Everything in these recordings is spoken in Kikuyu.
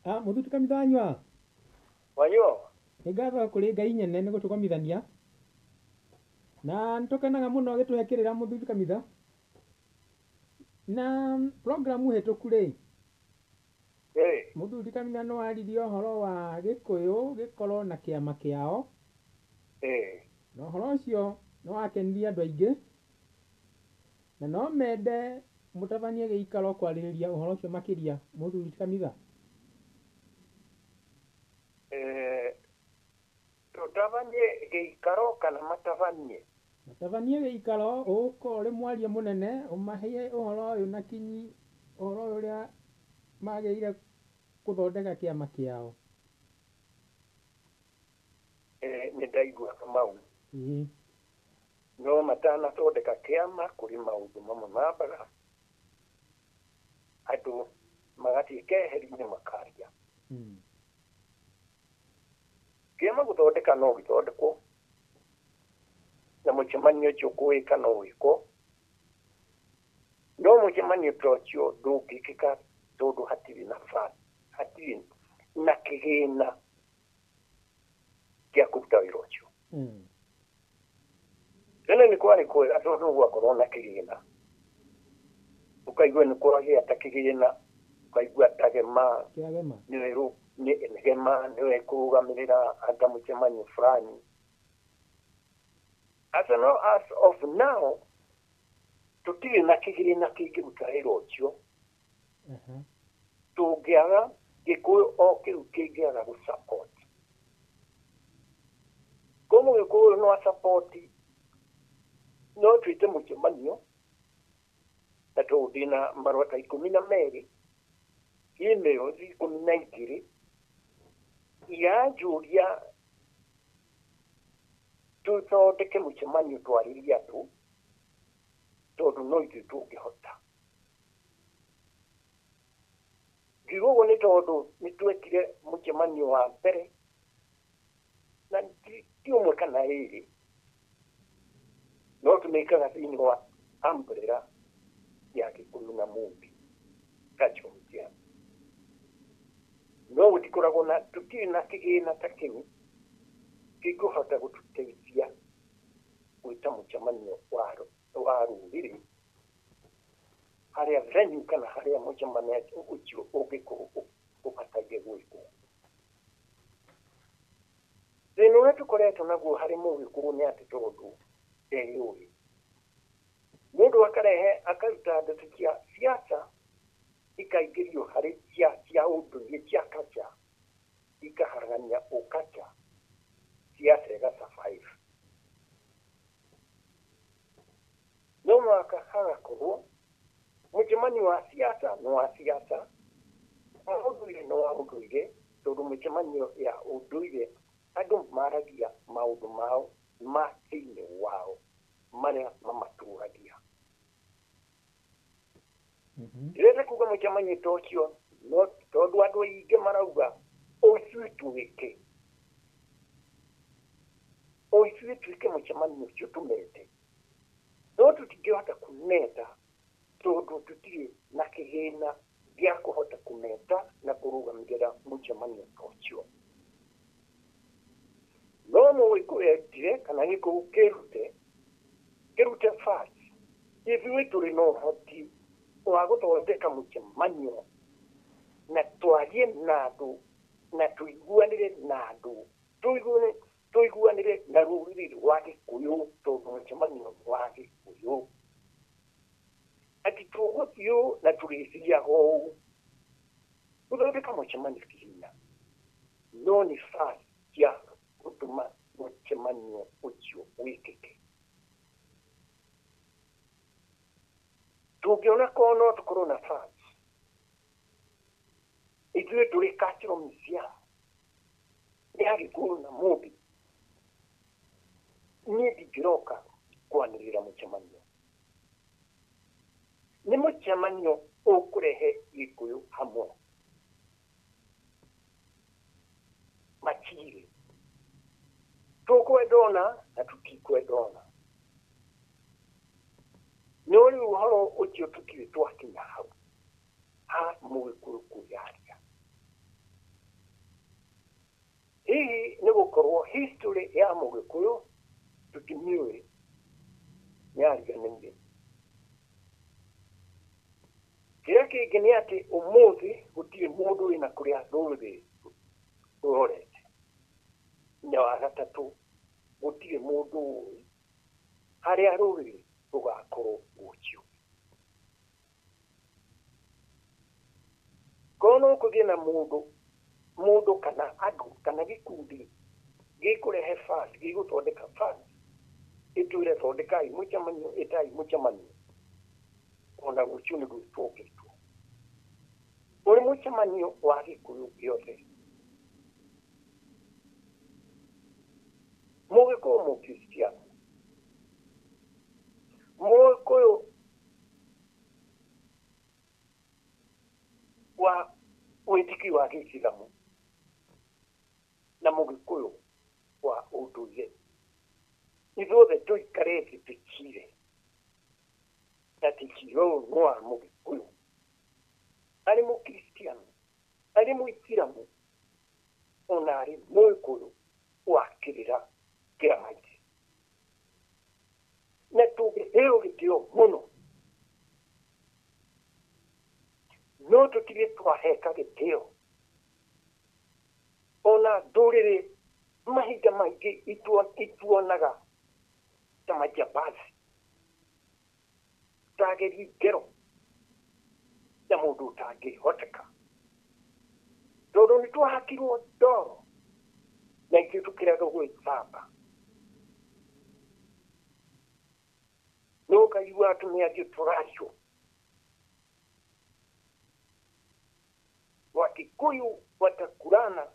Ah, mũthuri kanitha wanyua. Wanyua. Nĩ ngatho kũrĩ Ngai nyene nĩ gũtũgomithania. Na nĩ tũkenaga mũno gĩtũhe kĩrĩra mũthuri kanitha. Na programu hĩtũku rĩ, mũthuri kanitha nĩ waririe ũhoro wa Gĩkũyũ gĩkorwo na kĩama kĩao. Na ũhoro ũcio nĩ wakenirie andũ aingĩ. Na no mende mũtabanie gĩikaro kwarĩrĩria ũhoro ũcio makĩria mũthuri kanitha. Tũtabanie gĩikaro kana matabanie? Matabanie gĩikaro ũgũkorwo ũrĩ mwaria mũnene ũmahe ũhoro ũyũ na kinyi ũhoro ũyũ ũrĩa magĩrĩire gũthondeka kĩama kĩao. Nĩ ndaigua mau. No matanathondeka kĩama kũrĩ maũndũ mamwe mambaga andũ magathiĩ keheri-inĩ makaria. Kĩama gũthondeka no gĩthondekwo na mũcemanio ũcio kũwĩka no wĩkwo, no mũcemanio ta ũcio ndũngĩkĩka tondũ hatirĩ na fund, hatirĩ na kĩgĩna kĩa kũruta wĩra ũcio. Tene nĩ kwarĩ kwega tondũ gwakorwo na kĩgĩna, ũkaigua nĩ kwagĩa ta kĩgĩna, ũkaigua ta gema, nĩ gema nĩwe kũrũgamĩrĩra anga mũcemanio fulani. As no, as of now tũtirĩ na kĩgĩna kĩngĩruta wĩra ũcio. Tũngĩaga Gĩkũyũ o kĩu kĩngĩaga gũ support. Ko Mũgĩkũyũ no support, no twĩte mũcemanio na tondũ ndĩna marũa ta 12, emails 12 iranjũria tũthondeke mũcemanio twarĩrie andũ tondũ no ithuĩ tũngĩhota. Ngiuga ũguo nĩ tondũ nĩ twekire mũcemanio wa mbere na ti ũmwe kana ĩrĩ, no tũmĩkaga thĩinĩ wa umbrella ya Gĩkũyũ na Mũmbi Cultural Museum. No gũtikoragwo na tũtirĩ na kĩgĩna ta kĩu kĩngĩhota gũtũteithia gwĩta mũcemanio wa rũrĩrĩ harĩa venue kana harĩa mũcemanio ũcio ũngĩkorwo ũbataire gwĩkwo. Thĩna ũrĩa tũkoretwo naguo harĩ Mũgĩkũyũ nĩ atĩ tondũ ndeyũĩ, mũndũ akarehe akaruta ndeto cia siasa ikaingĩrio harĩ cia ũndũire cia culture ikaharagania ũkacha siasa ĩga survive. No mũhaka hagakorwo mũcemanio wa siasa nĩ wa siasa, wa ũndũire nĩ wa ũndũire, tondũ mĩcemanio ya ũndũire andũ maragia maũndũ mao ma thĩinĩ wao marĩa mamatũragia. Ndĩrenda kuga mũcemanio ta ũcio no tondũ andũ aingĩ marauga ũithuĩ twĩke, ũithuĩ twĩke mũcemanio ũcio tũmete, no tũtingĩhota kũmeta tondũ tũtirĩ na kĩgĩna gĩa kũhota kũmeta na kũrũgamĩrĩra mũcemanio ta ũcio. No Mũgĩkũyũ erutire kana Gĩkũyũ kĩrute, kĩrute fast, ithuĩ tũrĩ na ũhoti wa gũthondeka mũcemanio na twarie na andũ na tũiguanĩre na andũ, tũiguanĩre na rũrĩrĩ rwa Gĩkũyũ tondũ mũcemanio nĩ wa Gĩkũyũ. Atĩ tũgũthiĩ ũũ na tũrĩthiaga ũũ. Gũthondeka mũcemanio ti hinya, no nĩ fast cia gũtũma mũcemanio ũcio wĩkĩke. Tũngĩona korwo no tũkorwo na fast, ithuĩ tũrĩ Cultural Museum ya Gĩkũyũ na Mũmbi, niĩ ndingĩroka kwanĩrĩra mũcemanio. Nĩ mũcemanio ũkũrehe Gĩkũyũ hamwe makiri tũkwenda ona na tũtikwenda ona. No rĩu ũhoro ũcio tũtirĩ twakinya hau ha Mũgĩkũyũ kwĩyaria. Gũkorwo history ya Mũgĩkũyũ tũtimĩũĩ, nĩ yariganĩire. Kĩrĩa kĩngĩ nĩ atĩ ũmũthĩ gũtirĩ mũndũ wĩna kũrĩa rũrĩrĩ rũrorete. Na wa gatatũ, gũtirĩ mũndũ ũĩ harĩa rũrĩrĩ rũgakorwo rũciũ. Korwo no kũgĩe na mũndũ kana andũ kana gĩkundi gĩkũrehe fund, gĩgũthondeka fund, ĩtwĩre thondekai mũcemanio, ĩtai mũcemanio, ona rũciũ nĩ gwĩtwo. Ũrĩ mũcemanio wa Gĩkũyũ gĩothe. Mũgĩkũyũ Mũkristiano, Mũgĩkũyũ wa wĩtĩkio wa Gĩislamu na Mũgĩkũyũ wa ũndũire, ithuothe tũikare thĩ tũcire atĩ cira ũyũ nĩ wa Mũgĩkũyũ, arĩ Mũkristiano, arĩ Mũislamu, ona arĩ Mũgĩkũyũ wa kĩrĩra kĩa maithe. Na tũngĩheo gĩtĩo mũno, no tũtige twaheka gĩtĩo. Ona ndũrĩrĩ mahinda maingĩ ituonaga ta majambazi, ta ageri ngero, na mũndũ ũtangĩhoteka, tondũ nĩ twahakirwo ndoro na ithuĩ tũkĩrega gwĩthamba. No ũkaigua atumia angĩ tũracio. Wakikuyu watakulana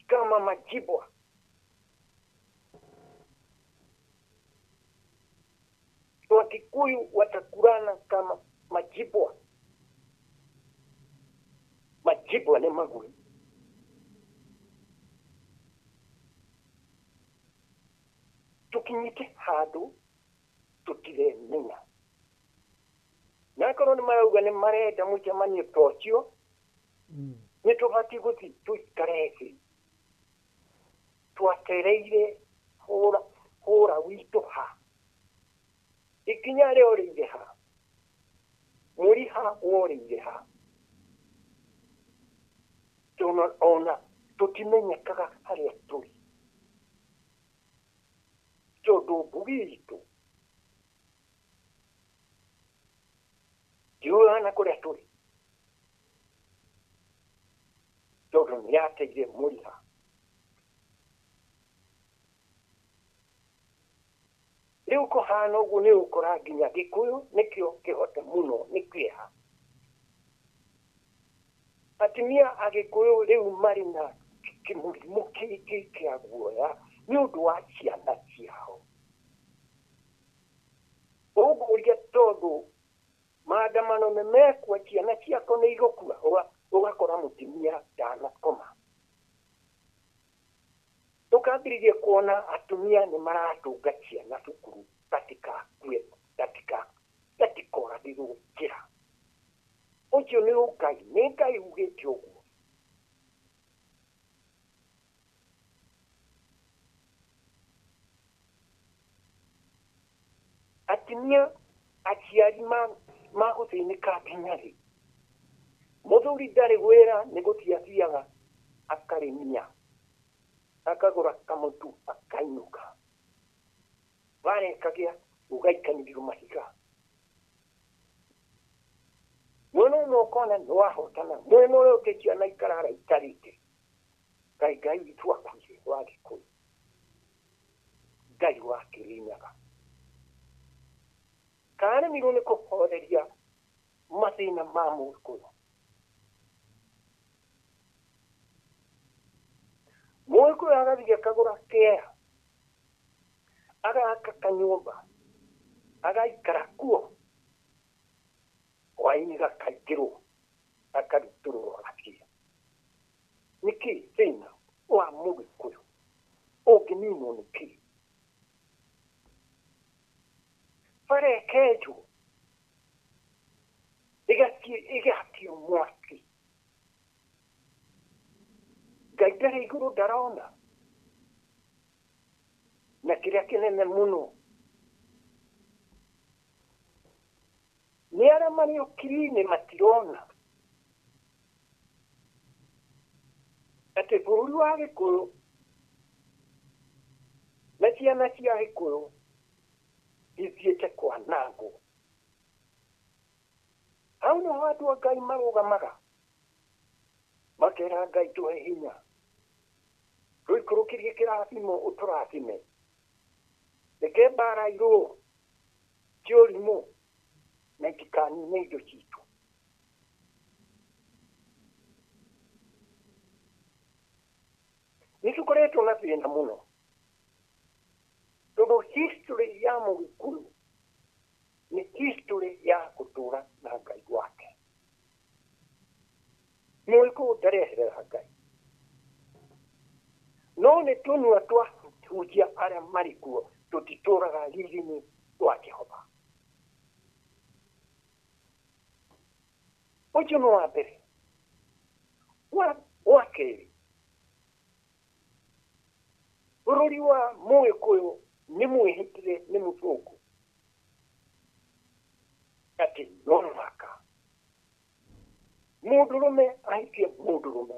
kama majibwa. Wakikuyu watakulana kama majibwa. Majibwa nĩ magui. Tũkinyĩte handũ tũtiremenya. Na akorwo nĩ marauga nĩ marenda mũcemanio ta ũcio, nĩ tũbatiĩ gũthiĩ tũikare thĩ twatereire hũra witũ ha, ikinya rĩorĩire ha, mũriha worĩire ha, ona tũtimenyekaga harĩa tũrĩ, tondũ mbugi itũ ndiũĩ na kũrĩa tũrĩ, tondũ nĩ yateire mũriha. Rĩu kũhana ũguo nĩ ũkora nginya Gĩkũyũ nĩkĩo kĩhote mũno nĩ kĩeha. Atumia a Gĩkũyũ rĩu marĩ na kĩmũrimũ kĩngĩ kĩa guoya nĩ ũndũ wa ciana ciao. Ũngũria tondũ maandamano nĩ mekua, ciana ciako nĩ igũkua, ũgakora mũtumia ndanakoma. Tũkambĩrĩria kuona atumia nĩ maratũnga ciana cukuru gatikakue, gatikoragĩrwo njĩra. Ũcio nĩ Ngai, nĩ Ngai ugĩte ũguo. Atumia aciari magũthĩnĩka nginya rĩ? Mũthuri ndarĩ wĩra, nĩ gũthiĩ athiaga akarĩmia, akagũra kamũtu akainũka. Bara ĩkagĩa gũgaikanĩrio mahiga. Mwena ũmwe ũkona nĩ wahotana, mwena ũrĩa ũngĩ ciana ikarara itarĩte. Ngai Ngai witũ akuire wa Gĩkũyũ, Ngai wa Kĩrĩnyaga. Karemirwo nĩ kũhoreria mathĩna ma Mũgĩkũyũ. Mũgĩkũyũ agathiĩ akagũra kĩea, agaka kanyũmba, agaikara kuo, hwaĩ-inĩ gakaingĩrwo, akarutũrũrwo agathiĩ. Nĩkĩ thĩna wa Mũgĩkũyũ ũngĩninwo nĩkĩ? Bara ĩkenjwo, ĩgakio mwaki. Ngai ndarĩ igũrũ ndarona. Kĩrĩa kĩnene mũno nĩ arĩa marĩ ũkiri-inĩ matirona atĩ bũrũri wa Gĩkũyũ na ciana cia Gĩkũyũ ithiĩte kwanangwo. Hau nĩho andũ a Ngai marũgamaga makera Ngai tũhe hinya, tũikũrũkĩrie kĩrathimo ũtũrathime, reke mbara irũo cia ũrimũ na itikanine indo citũ. Nĩ tũkoretwo na thĩna mũno tondũ history ya Mũgĩkũyũ nĩ history ya gũtũra na Ngai wake. Mũgĩkũyũ ndareherera Ngai, no nĩ tũnua twahunjia arĩa marĩ kuo tũtitũraga riri-inĩ wa Jehova. Ũcio nĩ wa mbere. Wa kerĩ, bũrũri wa Mũgĩkũyũ nĩ mwĩhĩtire nĩ mũthũngũ atĩ no mũhaka mũndũrũme ahikie mũndũrũme,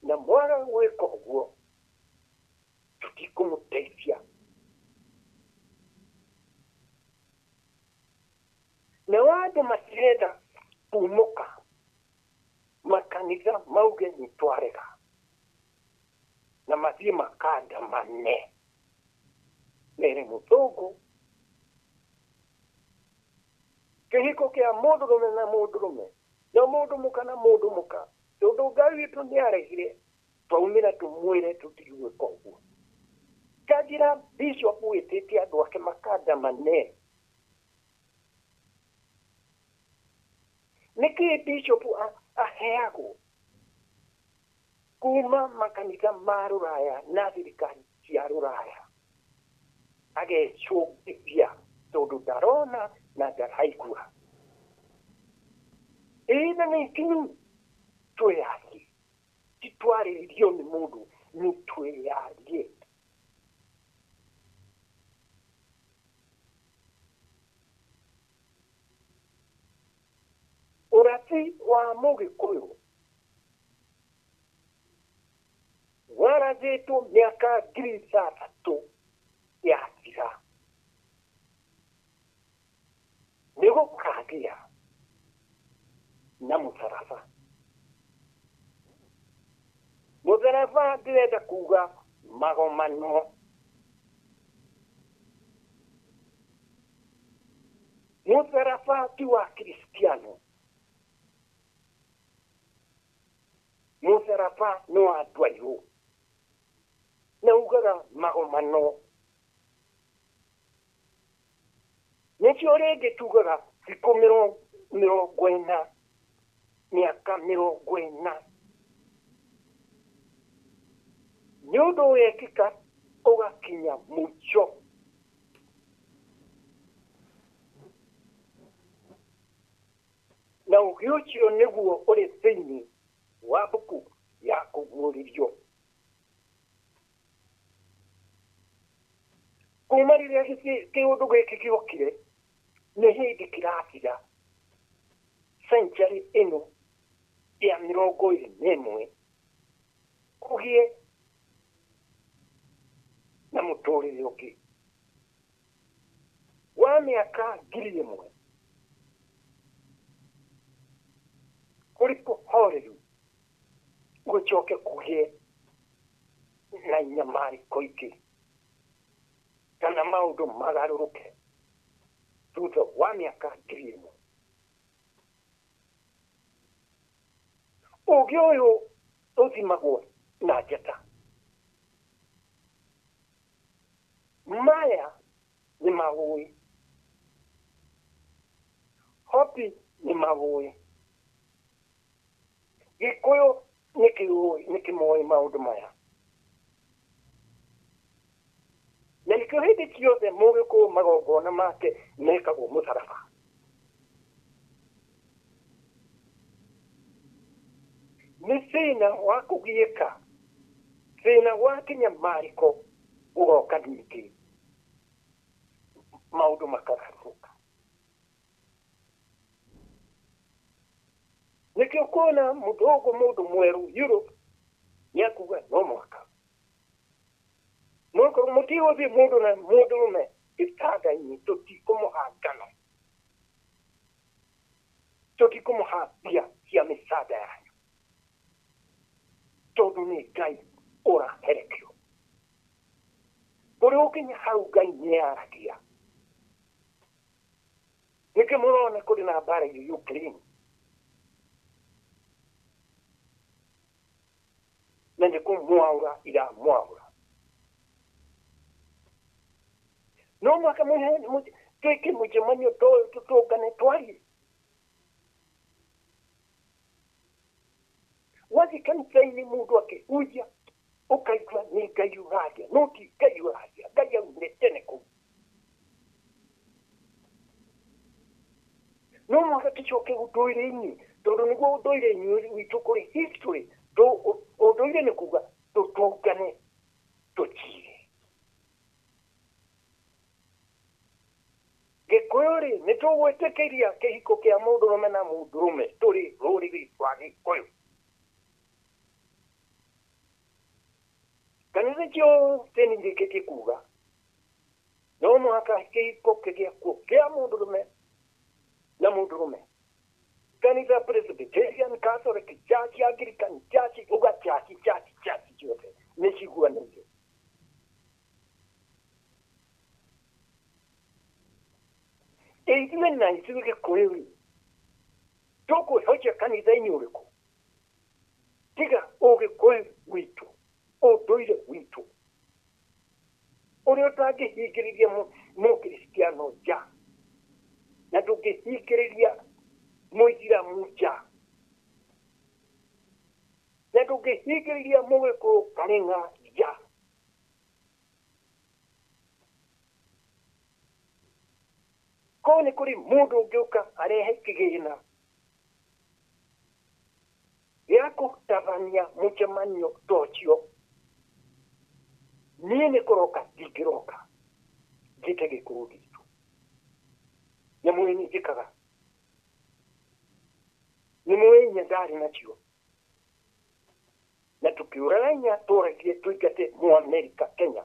na mwaga gwĩka ũguo tũtikũmũteithia. Nao andũ matirenda kumũka makanitha mauge nĩ twarega na mathiĩ makandamane mere mũthũngũ kĩhiko kĩa mũndũrũme na mũndũrũme na mũndũ mũka na mũndũ mũka, tondũ Ngai witũ nĩ aregire twaumĩra tũmwĩre tũtigwĩka ũguo. Kanjĩra bishop wĩtĩte andũ ake makandamane. Nĩkĩ bishop aheagwo kuma makanitha ma rũraya na thirikari cia rũraya agecũngithia tondũ ndarona na ndaraigua. Ihinda nĩ ikinyu twĩyarie, ti twarĩrĩrio nĩ mũndũ, nĩ twĩyarie. Ũrathi wa Mũgĩkũyũ warathĩtwo mĩaka 6,000 yathira, nĩ gũkagĩa na mũtharaba. Mũtharaba ndĩrenda kuga magomano. Mũtharaba ti wa Kristiano, mũtharaba nĩ wa andũ airũ, na ugaga magomano. Nĩkĩo rĩngĩ tugaga thikũ 40, mĩaka 40, nĩ ũndũ wekĩka ũgakinya mũico. Na ũgĩ ũcio nĩguo ũrĩ thĩinĩ wa mbuku ya kũguũrĩrio. Kuma rĩrĩa kĩũndũ gĩkĩ gĩokire nĩ hĩndĩ kĩrathira century ĩno ya 21 kũgĩe na mũtũrĩre ũngĩ wa mĩaka 1,000 kũrĩ kũhoreru gũcoke kũgĩe na nyamarĩko ingĩ kana maũndũ magarũrũke thutha wa mĩaka 1,000. Ũgĩ ũyũ ũthimagwo na njata. Maya nĩ mawũĩ, Hopi nĩ mawũĩ, Gĩkũyũ nĩ kĩmoĩ maũndũ maya. Na nĩkĩo hĩndĩ ciothe Mũgĩkũyũ magongona make mekagwo mũtharaba. Nĩ thĩna wa kũgiĩka, thĩna wa kĩnyamarĩko Ũgoka ningĩ maũndũ makagarũrũka. Nĩkĩo kuona mũthũngũ mũndũ mwerũ Europe nĩakuga no mũhaka mũtigũthiĩ mũndũ na mũndũrũme gĩtanda-inĩ, tũtikũmũhangana, tũtikũmũhambia cia mĩcanda yanyu, tondũ nĩ Ngai ũraherekio. Kũrĩ ũkinya hau Ngai nĩaragia. Nĩkĩo mũrona kũrĩ na mbara ya Ukraine na nĩ kũmwaũra iramwaũra. No mũhaka twĩke mũcemanio tũtũngane twarie. Wathiĩ kanitha-inĩ mũndũ akĩhunjia ũkaigua nĩ Ngai ũraria, no ti Ngai ũraria, Ngai aumire tene kũu. No mũhaka tũcoke ũndũire-inĩ, tondũ nĩguo ũndũire-inĩ witũ kũrĩ history. Ũndũire nĩ kuga tũtũngane tũcire. Gĩkũyũ rĩ, nĩ tũgwĩtĩkĩria kĩhiko kĩa mũndũrũme na mũndũrũme tũrĩ rũrĩrĩ rwa Gĩkũyũ. Kanitha ciothe nĩ irĩkĩtie kuga no mũhaka kĩhiko kĩgĩe kuo kĩa mũndũrũme na mũndũrũme. Kanitha Presbyterian, Catholic Church, Anglican Church, uga church, church, church ciothe nĩ ciguanĩire. Ithuĩ na ithuĩ Gĩkũyũ rĩ, tũkwĩhocia kanitha-inĩ ũrĩkũ? Tiga ũgĩkũyũ witũ, ũndũire witũ ũrĩa ũtangĩhingĩrĩria mũkristiano nja na ndũngĩhingĩrĩria mũithiramu nja na ndũngĩhingĩrĩria mũgĩkũyũ karĩng'a nja. Korwo nĩ kũrĩ mũndũ ũngĩũka arehe kĩgĩna gĩa kũtabania mũcemanio ta ũcio, niĩ nĩ kũroka ndingĩroka njĩte Gĩkũyũ gitũ. Nyamũ ĩyo nĩ njĩkaga, nĩ mũĩ inya ndarĩ nacio, na tũkĩũraga inya tũragire tũingate Mũamerika Kenya,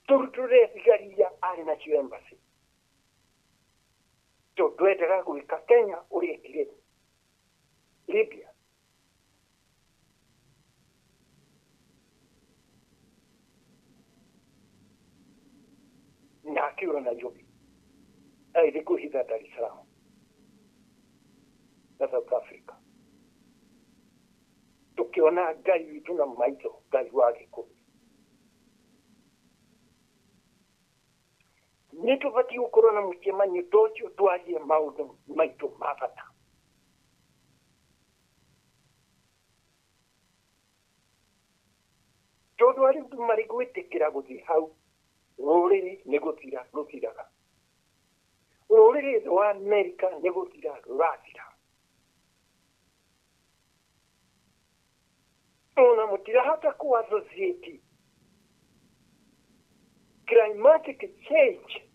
tũrutũrĩre thigari iria arĩ nacio embassy, tondũ twendaga gwĩka Kenya ũrĩa ekire Libya. Na akĩũra Nairobi agĩthiĩ kwĩhitha Dar es Salaam na South Africa. Tũkĩona Ngai witũ na maitho, Ngai wa Gĩkũyũ. Nĩ tũbatiĩ gũkorwo na mũcemanio ta ũcio twarie maũndũ maitũ ma bata. Tondũ arĩa marĩ gwĩtĩkĩra gũthiĩ hau, rũrĩrĩ nĩ gũthira rũthiraga. Rũrĩrĩ rwa Amerika nĩ gũthira rũrathira. Ona mũtirahota kũ associate climatic change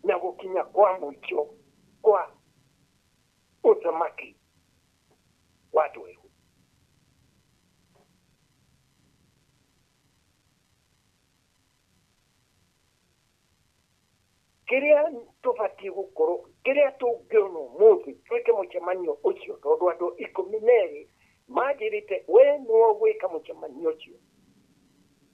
na gũkinya kwa mũico kwa ũthamaki wa andũ erũ. Kĩrĩa tũbatiĩ gũkorwo, kĩrĩa tũngĩona ũmũthĩ twĩke mũcemanio ũcio, tondũ andũ 12 manjĩrĩte we nĩwe ũgwĩka mũcemanio ũcio,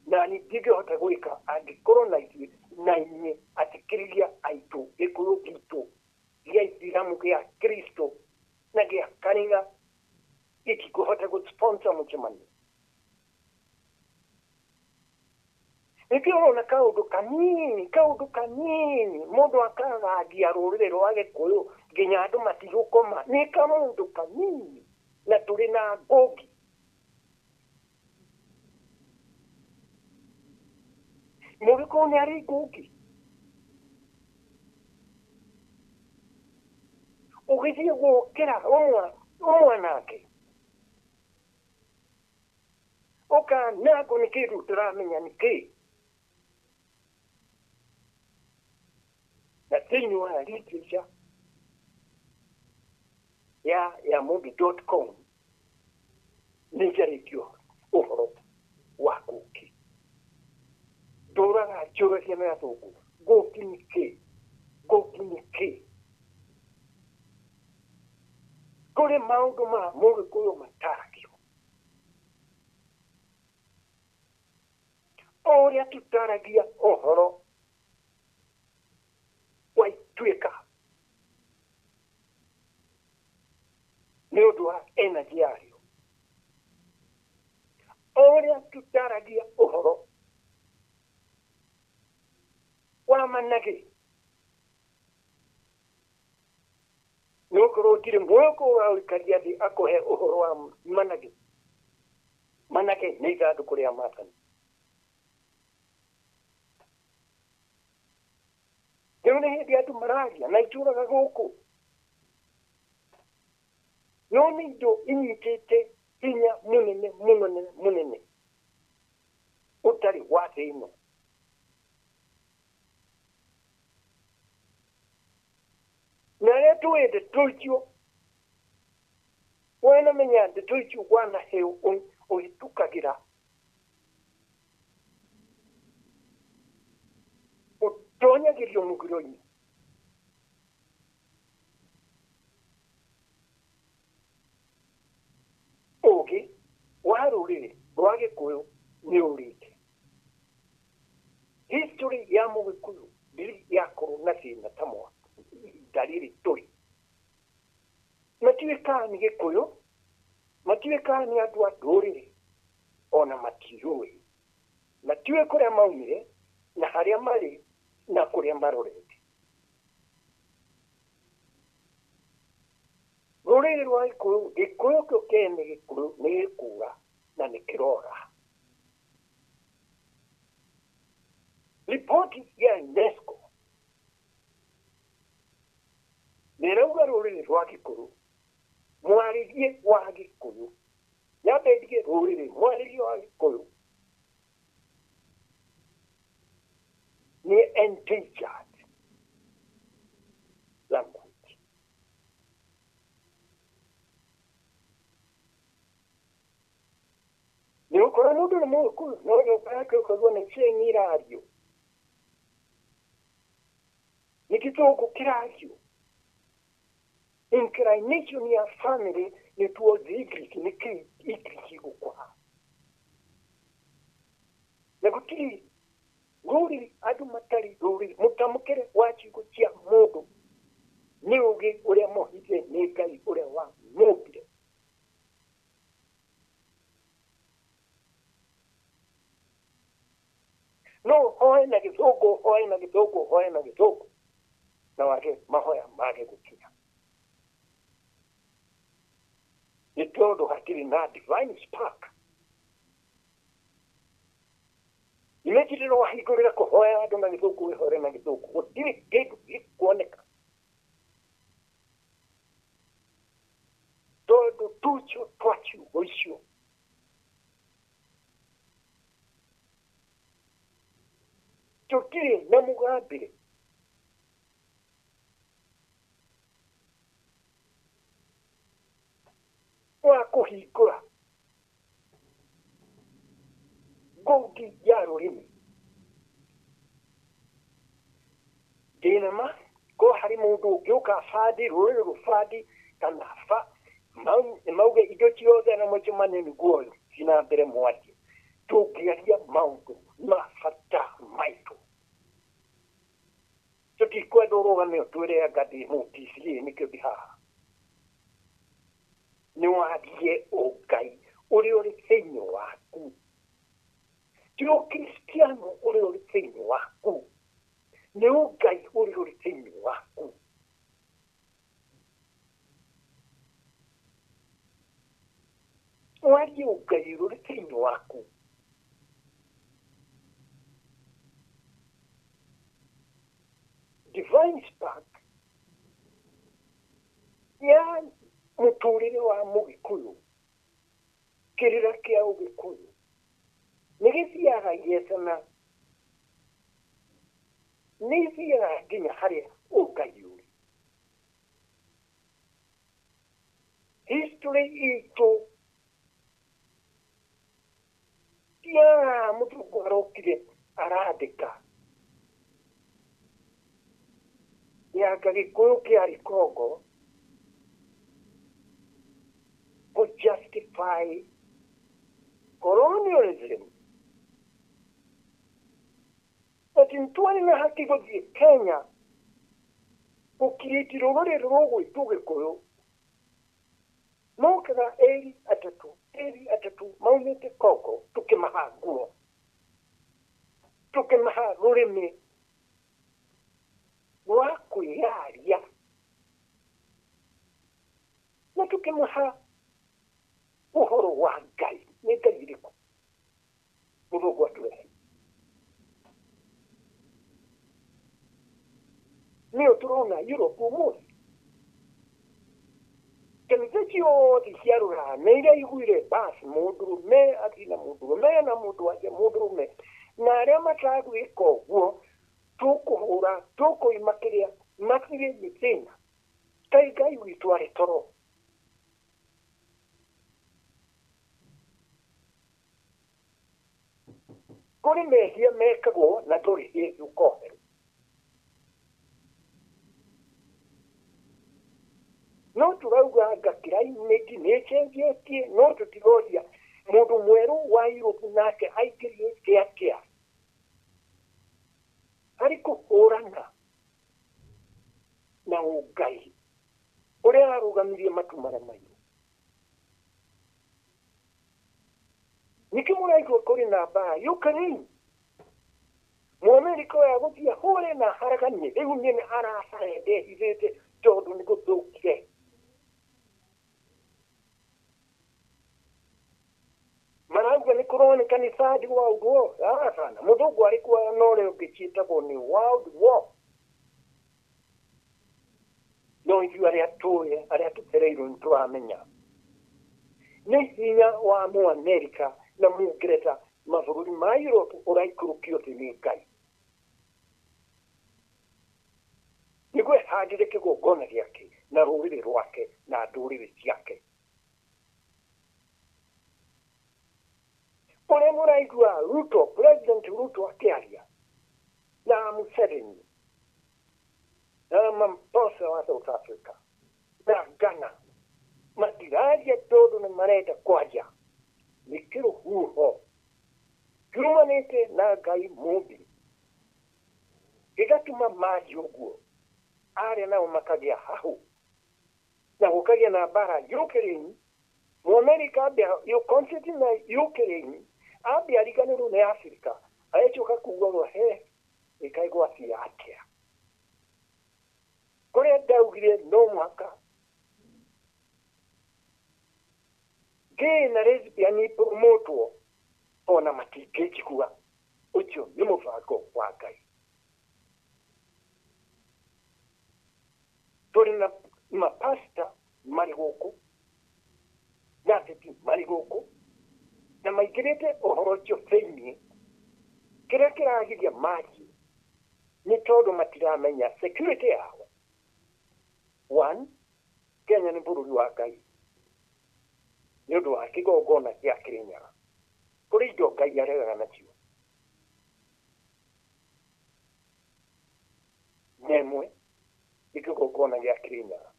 na niĩ ndingĩhota gwĩka angĩkorwo na ithuĩ na inyuĩ atikĩrĩria aitũ Gĩkũyũ gitũ gĩa Ithiramu gĩa Kristo na gĩa kanitha gĩtikũhota gũ-sponsor mũcemanio. Nĩkĩo ũrona kaũndũ kanini, kaũndũ kanini mũndũ akagangia rũrĩrĩ rwa Gĩkũyũ nginya andũ matigũkoma. Nĩ kaũndũ kanini na tũrĩ na ngũngi. Mũgĩkũyũ nĩ arĩ ngũngi. Ũgĩthiĩ gũkĩra ũmwanake Tũranangwo nĩ kĩndũ tũramenya nĩ kĩĩ. Na thĩinĩ wa literature ya mundu.com nĩ njarĩtio ũhoro wa ngũki. Ndũraga njũragia na athũngũ, ngũki nĩ kĩĩ? Ngũki nĩ kĩĩ? Kũrĩ maũndũ ma Mũgĩkũyũ mataragio. O ũrĩa tũtaragia ũhoro wa ituĩka nĩ ũndũ wa energy yarĩo, o ũrĩa tũtaragia ũhoro wa managĩ, nĩ gũkorwo gũtirĩ mũgĩkũyũ wa ũikaria thĩ akũhe ũhoro wa managĩ. Managĩ nĩ ithandũkũ rĩa maathani. Rĩu nĩ hĩndĩ andũ mararia na itũraga gũkũ, no nĩ indo inyitĩte hinya mũnene mũnene mũnene ũtarĩ wa thĩ ĩno. Na arĩa tũĩ ndeto icio, wanamenya ndeto icio wanaheo ũhĩtũkagĩra ũtonyagĩrio mũgiro-inĩ. Ũgĩ wa rũrĩrĩ rwa Gĩkũyũ nĩ ũrĩte. History ya Mũgĩkũyũ ndĩrĩ yakorwo na thĩna ta ihinda rĩrĩ tũrĩ. Matiũĩ kana nĩ Gĩkũyũ, matiũĩ kana nĩ andũ a ndũrĩrĩ, ona matiũĩ. Matiũĩ kũrĩa maumire na harĩa marĩ na kũrĩa marorete. Rũrĩrĩ rwa Gĩkũyũ, Gĩkũyũ kĩo kĩene Gĩkũyũ nĩ gĩkũra na nĩ kĩrora. Riboti ya UNESCO nĩ ĩrauga rũrĩrĩ rwa Gĩkũyũ, mwarĩrie wa Gĩkũyũ, nyambe ndige rũrĩrĩ, mwarĩrie wa Gĩkũyũ nĩ endangered language. Nĩ gũkorwo mũndũ nĩ Mũgĩkũyũ no nyũmba yake ũkaigua nĩ chain irario, nĩ gĩthũngũ kĩrario. Inclination ya family nĩ towards English, nĩ kĩ English igũkũra. Na gũtirĩ rũrĩrĩ andũ matarĩ rũrĩrĩ. Mũtamũkĩre wa ciugo cia mũndũ nĩ ũgĩ ũrĩa mũhithe nĩ Ngai ũrĩa wamũmbire. No ũhoe na gĩthũngũ, ũhoe na gĩthũngũ, ũhoe na gĩthũngũ, na wage mahoya mage gũkinya. Nĩ tondũ hatirĩ na divine spark. Imagine wahingũrĩra kũhoya andũ na gĩthũngũ, wĩhoere na gĩthũngũ, gũtirĩ kĩndũ gĩkuoneka. Tondũ tucio twa ciugo icio tũtirĩ na mũgambĩre. Wa kũhingũra ngũngi ya rũrĩmĩ. Ndĩna ma ko harĩ mũndũ ũngĩũka abandi rũrĩrĩ rũbandi kana mauge indo ciothe na mũcemanio nĩguo ũyũ thiĩ na mbere mwarie, tũngĩaria maũndũ ma bata maitũ. Tũtikwenda ũrũgame ũtwĩre anga ndĩ mũ-PCA nĩkĩo ndĩ haha. Nĩ warie ũngai ũrĩa ũrĩ thĩinĩ waku, ti ũkristiano ũrĩa ũrĩ thĩinĩ waku, nĩ ũngai ũrĩa ũrĩ thĩinĩ waku. Warie ũngai ũrĩa ũrĩ thĩinĩ waku. Divine spark ya mũtũrĩre wa Mũgĩkũyũ, kĩrĩra kĩa Ũgĩkũyũ Nĩ gĩthiaga igecana, nĩ ithiaga nginya harĩa ũngai ũrĩ. History itũ ya mũthũngũ arokire arandĩka yanga Gĩkũyũ kĩarĩ Congo kũ justify colonialism. Ati ntwari na haki gũthiĩ Kenya gũkirĩti rũrĩrĩ rũgwĩtwo Gĩkũyũ mokaga eri atatũ maumĩte Congo tũkĩmaha nguo, tũkĩmaha rũrĩmĩ rwa kwĩyaria na tũkĩmaha ũhoro wa Ngai. Nĩ Ngai ĩrĩkũ mũthũngũ atũrehe? Nĩyo tũrona Europe ũmũthĩ. Kanitha ciothe cia rũraya nĩ iraiguire basi mũndũrũme athiĩ na mũndũrũme na mũndũ wake mũndũrũme, na arĩa matagwĩka ũguo tũkũhũra tũkũima kĩrĩa matirĩ nĩ thĩna. Kaĩ Ngai witũ arĩ toro? Kũrĩ mehia mekagwo na ndũrĩ hĩndĩ ũkoherwo. No tũrauga anga climate nĩ ĩcenjetie, no tũtiroria mũndũ mwerũ wa Europe nake aingĩrĩte atĩa harĩ kũhũrana na ũngai ũrĩa arũgamirie matu marĩa mairũ. Nĩkĩ mũraigua kũrĩ na mbara Ukraine? Mũamerika ũyũ agũthiĩ ahũre na aharaganie, rĩu nyene aracarende hithĩte tondũ nĩ gũthũkire. Marauga nĩ kũroneka nĩ third world war. Aca, mũthũngũ arĩ kuo na ũrĩa ũngĩ ciĩtagwo nĩ world war. No ithuĩ arĩa tũĩ, arĩa tũcereirwo nĩ tũramenya nĩ hinya wa Mũamerika na Mũngeretha mabũrũri ma Europe ũraikũrũkio thĩ nĩ Ngai nĩguo ehandĩre kĩgongona gĩake na rũrĩrĩ rwake na ndũrĩrĩ ciake. Ũrĩa mũraigua Ruto, President Ruto akĩaria na Museveni na Ramaphosa wa South Africa na Ghana, matiraria tondũ nĩ marenda kwaria. Nĩ kĩrũhuho kiumanĩte na Ngai mũmbi gĩgatũma marie ũguo, arĩa nao makagĩa hahũ na gũkagĩa na mbara Ukraine. Mũamerika ambia concentrate na Ukraine, ambia ariganĩrwo nĩ Africa, agĩcoka kuga he ĩkaĩ gwathiĩ atĩa. Kũrĩa ndaugire no mũhaka gay na lesbian promotwo ona matingĩnjigua. Ũcio nĩ mũbango wa Ngai. Tũrĩ na mapasta marĩ gũkũ na ateti marĩ gũkũ na maingĩrĩte ũhoro ũcio thĩiniĩ. Kĩrĩa kĩragiria marie nĩ tondũ matiramenya security yao. One, Kenya nĩ bũrũri wa Ngai nĩ ũndũ wa kĩgongona kĩa Kĩrĩnyaga. Kũrĩ indo Ngai aregaga nacio, na ĩmwe nĩ kĩgongona gĩa Kĩrĩnyaga,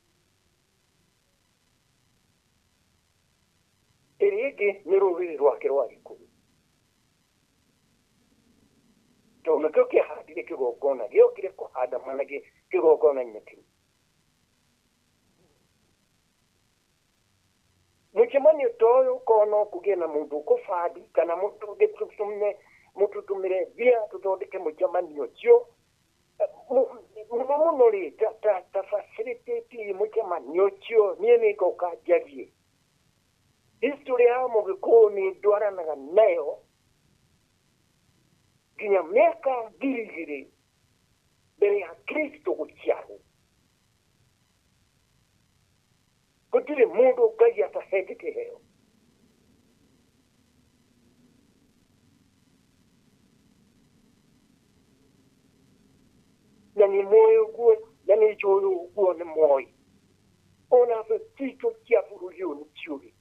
ĩrĩa ĩngĩ nĩ rũrĩrĩ rwake rwa Gĩkũyũ, tondũ nĩkĩo kĩahandire kĩgongona, gĩokire kũhanda mana kĩgongona-inĩ kĩu. Mũcemanio ta ũyũ korwo no kũgĩe na mũndũ ũkũbandi kana mũtũtũmĩre mbia tũthondeke mũcemanio ũcio mũno mũno rĩ, ta facilitate mũcemanio ũcio, niĩ nĩ ngoka njarie. History ya Mũgĩkũyũ nĩ ndwaranaga nayo nginya mĩaka 2000 mbere ya Kristo gũciarwo. Gũtirĩ mũndũ Ngai atahete kĩheo. njũĩ ũguo nĩ moĩ ona citũ cia bũrũri ũyũ nĩ ciũĩ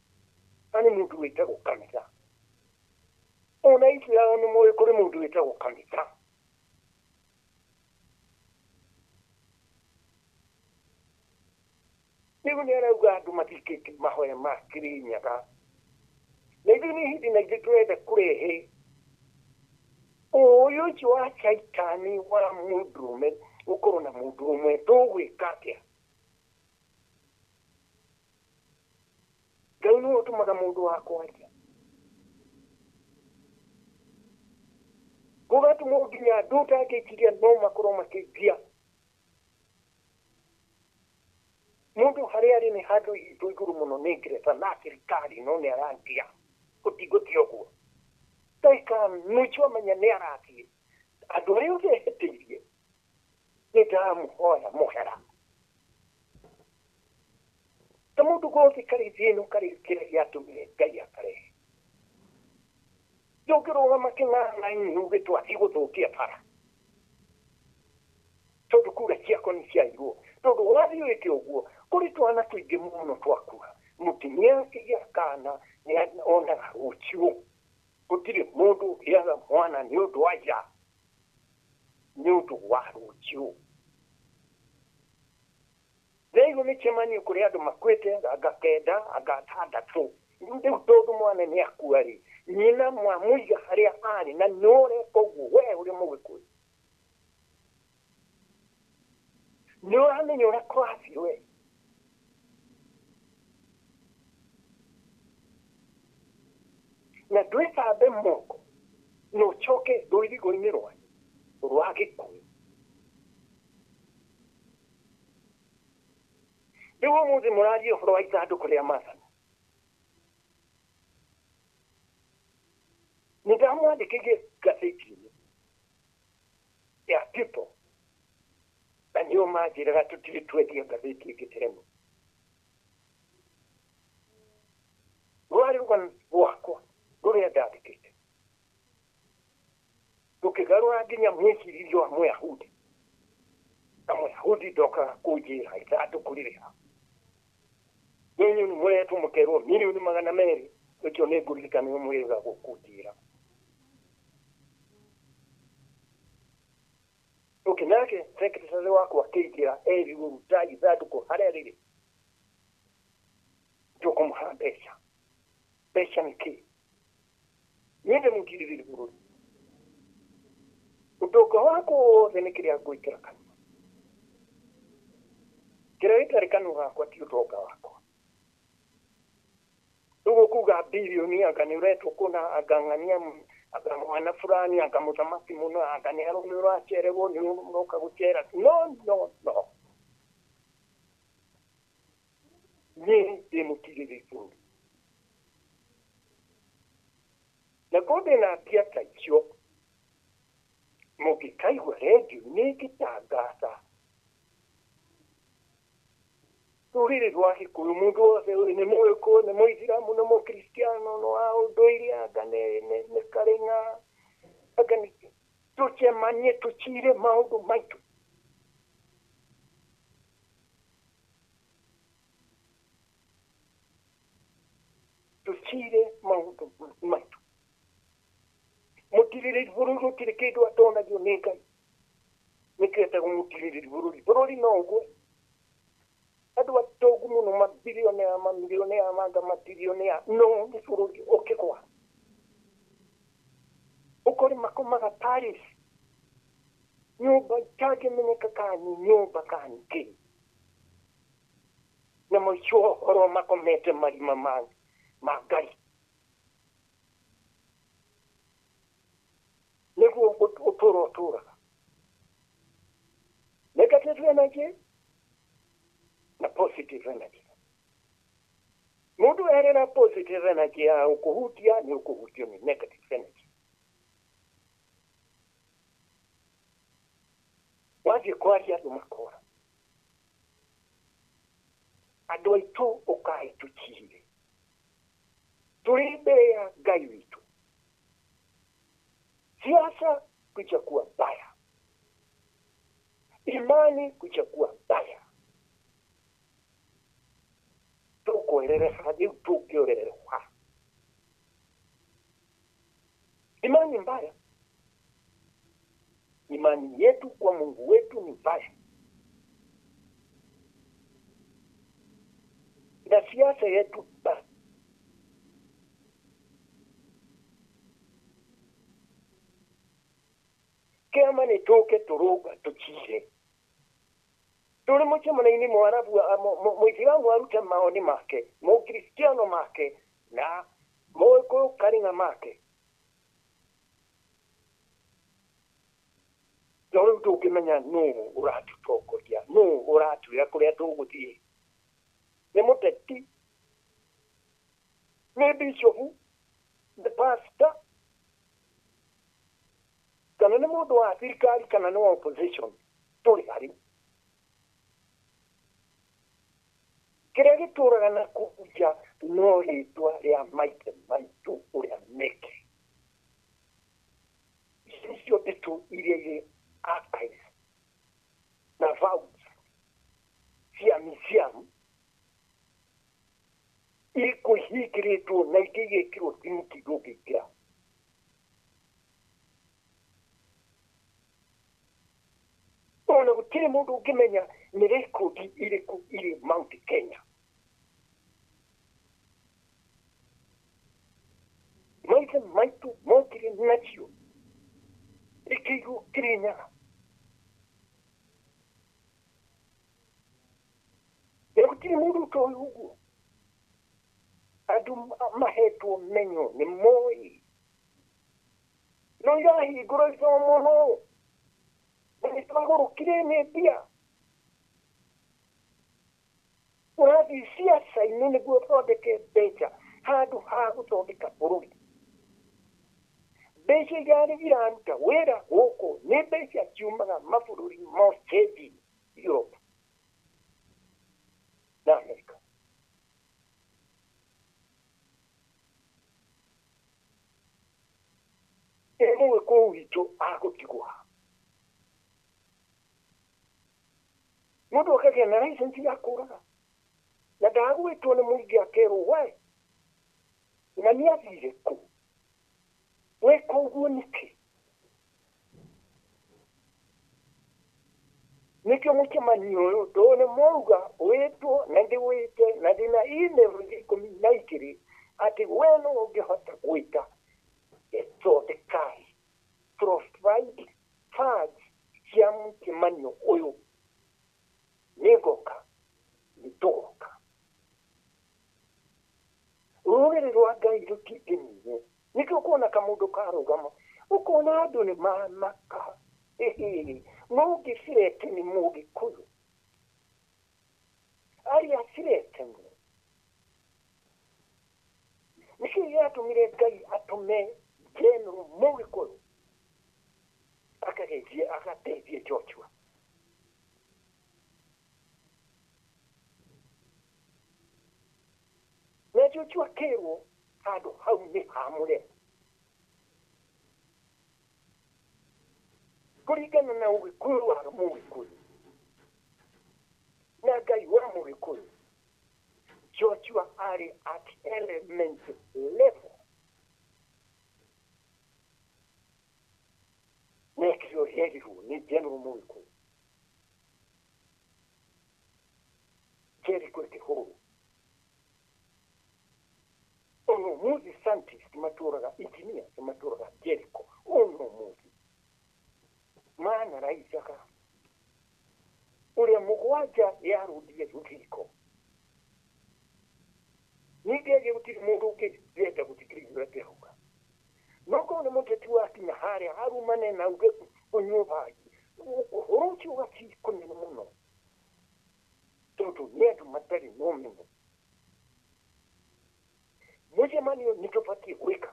na nĩ mũndũ wĩtagwo kanitha ona Isiraeli nĩ moĩ kũrĩ mũndũ wĩtagwo kanitha. Rĩu nĩ arauga andũ mathikĩtie mahoya ma Kĩrĩnyaga na ithuĩ nĩ hĩndĩ na ithuĩ tũrenda kũrehe ũyũ ũcio wa caitani wa mũndũrũme gũkorwo na mũndũrũme tũgwĩka atĩa? Ngai nĩwe ũtũmaga mũndũ wa kwaria gũgatũmwo nginya andũ ũtangĩciria no makorwo makĩngia mũndũ harĩa arĩ nĩ handũ itũ igũrũ mũno nĩ ngeretha na thirikari no nĩ arangia gũtigũthiĩ ũguo ndagĩka nuthu amenya nĩ arathiĩ andũ arĩa othe ehĩtĩirie nĩ ndamũhoya mũhera ta mũndũ gothe karĩ thĩ ĩno karĩ kĩrĩa gĩatũmire Ngai akarehe ndũngĩrũgama kĩng'ang'a-inĩ uge twathiĩ gũthũkia bara tondũ kura ciakwa nĩ ciairwo tondũ wathiĩ wĩke ũguo kũrĩ twana tũingĩ mũno twakua mũtumia akĩgĩa kana nĩ onaga rũciũ gũtirĩ mũndũ ũgĩaga mwana nĩ ũndũ wa ira nĩ ũndũ wa rũciũ. Rĩu mĩcemanio kũrĩ andũ makuĩte anga kenda anga atandatũ rĩu tondũ mwana nĩ akua rĩ nyina mwamũiga harĩa arĩ na nĩ ũreka ũguo we ũrĩ mũgĩkũyũ nĩ ũramenya ũrĩa kũrathiĩ we na ndwĩthambe moko na ũcoke rũirigo-inĩ rwanyu rwa Gĩkũyũ. Rĩu ũmũthĩ mũraria ũhoro wa ithandũkũ rĩa maathani nĩ ndamwandĩkĩire ngathĩti-inĩ ya People na nĩo manjĩraga tũtirĩ twendia ngathĩti ĩngĩ ta ĩno. Rwarĩ rũgano rwakwa rũrĩa ndandĩkĩte rũkĩgarũra nginya mwĩcirĩrie wa Mũyahudi na Mũyahudi ndokaga kũnjĩra ithandũkũ rĩrĩ ha rĩu inyuĩ nĩmũretwo mũkerwo mirioni 200 ũcio nĩ ngũririkana nĩwe mwĩragwo kũnjĩra. Okay, nake secretary wakwa akĩingĩra erirwo ruta ithandũkũ harĩa rĩrĩ tũkũmũha mbeca. Mbeca nĩ kĩ? Niĩ ndĩ mũtirĩrĩri bũrũri ũtonga wakwa wothe nĩ kĩrĩa ngwĩkĩra kanua kĩrĩa gĩtarĩ kanua gakwa ti ũtonga wakwa. Rĩu ũkuga bilioni anga nĩ ũretwo kũna anga ng'ania anga mwana fulani anga mũthamaki mũno anga nĩ ũracererwo nĩ ũroka gũcera no no no niĩ ndĩ mũtirĩrĩri bũrũri na korwo ndĩna mbia ta icio mũngĩkaigua rendio-inĩ ĩngĩtangatha rũrĩrĩ rwa Gĩkũyũ mũndũ wothe ũrĩ nĩ Mũgĩkũyũ nĩ Mũithĩramu nĩ Mũkristiano nĩ wa ũndũire anga nĩ Karĩng'a anga nĩ tũcemanie tũcire maũndũ maitũ. Tũcire maũndũ maitũ. Mũtirĩrĩri bũrũri gũtirĩ kĩndũ atonagio nĩ Ngai nĩkĩo etagwo mũtirĩrĩri bũrũri. Bũrũri no ũgwe andũ atongu mũno mabilionea mamilionea manga matilionea no nĩ bũrũri ũkĩgwa ũkore makomaga Paris nyũmba itangĩmenyeka kana nĩ nyũmba kana nĩ kĩ na mũico ũhoro makomete marima ma Ngai nĩguo ũtũũro ũtũũraga. Negative energy na positive energy. Mũndũ erera positive energy ya ũkũhutia nĩ ũkũhutio nĩ negative energy. Wathiĩ kwaria andũ makora andũ aitũ ũkai tũcire tũrĩ mbere ya Ngai witũ. Siasa kuchakuwa mbaya, imani kuchakuwa mbaya, Tũngĩorerere ha rĩu tũngĩorerere ha? Imani mbaya. Imani yetu kwa Mungu wetu ni mbaya. Na siasa yetu mbaya. Kĩama nĩ tũke tũrũga tũcire. Tũrĩ mũcemanio-inĩ Mũarabu Mũithĩramu arute maoni make, Mũkristiano make na Mũgĩkũyũ Karinga make. No rĩu ndũngĩmenya nũ ũratũtongoria, nũ ũratwĩra kũrĩa tũgũthiĩ. Nĩ mũteti, nĩ bishofu, nĩ pastor, kana nĩ mũndũ wa thirikari kana nĩ wa opposition, tũrĩ harĩ. Kĩrĩa gĩtũraga na kũnja no rĩtwa rĩa maithe maitũ ũrĩa meke. Ici nĩcio ndeto iria irĩ archives na vaults cia museum irĩkũ ihingĩrĩtwo na ingĩ igekĩrwo thimiti ndũngĩingĩra. Ona gũtirĩ mũndũ ũngĩmenya nĩ rekondi irĩkũ irĩ Mount Kenya. Maithe maitũ mokire nacio ikĩigwo Kĩrĩnyaga. Na gũtirĩ mũndũ ũtoĩ ũguo. Andũ mahetwo menyo nĩ moĩ. No irahingũrwo ithomo no. Na nĩ twagũrũkire nĩ mbia. Ũrathiĩ ciaca-inĩ nĩguo ũthondeke mbeca handũ ha gũthondeka bũrũri. Mbeca iria iraruta wĩra gũkũ nĩ mbeca ciumaga mabũrũri ma Australia, Europe na America. Ĩ Mũgĩkũyũ witũ agũtigwo ha? Mũndũ akagĩa na license ya kũraga na ndagwĩtwo nĩ mũingĩ akerwo we na nĩ athire kũ? Weka ũguo nĩkĩ? Nĩkĩo mũcemanio ũyũ ndone mwauga wĩtwo na ndĩwĩte na ndĩna email 12 atĩ we no ũngĩhota gwĩta ĩthondekai provide funds cia mũcemanio ũyũ nĩngoka nĩtũgoka. Rũrĩrĩ rwa Ngai rũtingĩninwo. Nĩkĩo ũkona kamũndũ karũgama ũkona andũ nĩ mamaka. Mũngĩcirete nĩ Mũgĩkũyũ. Arĩa acirete mũno. Nĩkĩo gĩatũmire Ngai atũme General Mũgĩkũyũ akageithie agateithie Joshua. Na Joshua akĩrwo handũ hau nĩ hamũre. Kũringana na Ũgĩkũyũ wa Mũgĩkũyũ na Ngai wa Mũgĩkũyũ, Joshua arĩ at element level. Nekĩo rĩerirwo nĩ General Mũgĩkũyũ. Jericho ĩkĩhũrwo. Ono mũthĩ scientist matũraga, engineers matũraga Jericho. Ono mũthĩ manaraicaga ũrĩa mũgwanja yarũndire rũthingo. Ningĩ ĩngĩ gũtirĩ mũndũ ũngĩenda gũthikĩrĩria ũrĩa ndĩrauga. No korwo nĩ mũteti wakinya harĩa arumane na auge kũnyua bangi, ũhoro ũcio ũgathiĩ kũnene mũno tondũ nĩ andũ matarĩ na ũmenyo. Mũcemanio nĩ tũbatiĩ gwĩka.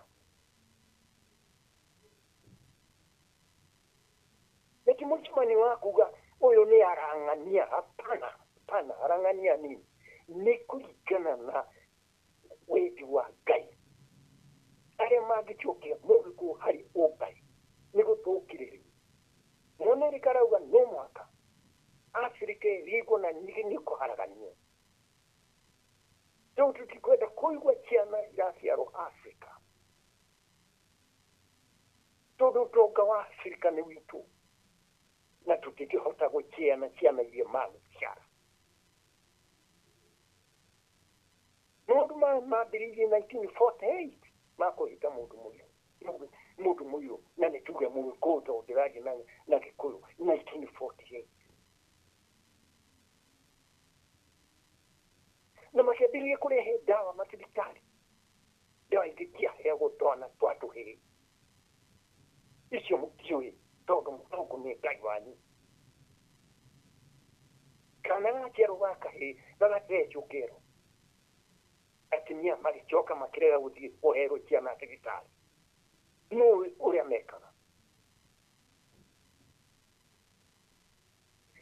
Na ti mũcemanio wa kuga ũyũ nĩ arang'ania, hapana, hapana, arang'ania nini? Nĩ kũringana na wendi wa Ngai. Arĩa mangĩcokia Mũgĩkũyũ harĩ ũngai nĩ gũtũkĩrĩria. Mũamerika arauga no mũhaka Afrika ĩrigwo na nĩ kũharaganio. Tondũ tũtikwenda kũigua ciana iraciarwo Afrika, tondũ ũtonga wa Afrika nĩ witũ na tũtingĩhota gũciana ciana iria magũciara. Maũndũ maya mambĩrĩirie 1948 makũhĩta mũndũ mũirũ, mũndũ mũirũ na nĩ tuge mũgĩkũyũ tondũ ndĩraria na Gĩkũyũ 1948. Na makĩambĩrĩria kũrehe ndawa mathibitarĩ, ndawa ingĩ ciaheagwo twana twa tũhĩĩ. Icio mũtiũĩ tondũ mũthũngũ nĩ Ngai wanyu. Kana gaciarwo ga kahĩĩ gagathecwo kero. Atumia magĩcoka makĩrega gũthiĩ kũherwo ciana thibitarĩ. Nũĩ ũrĩa mekaga.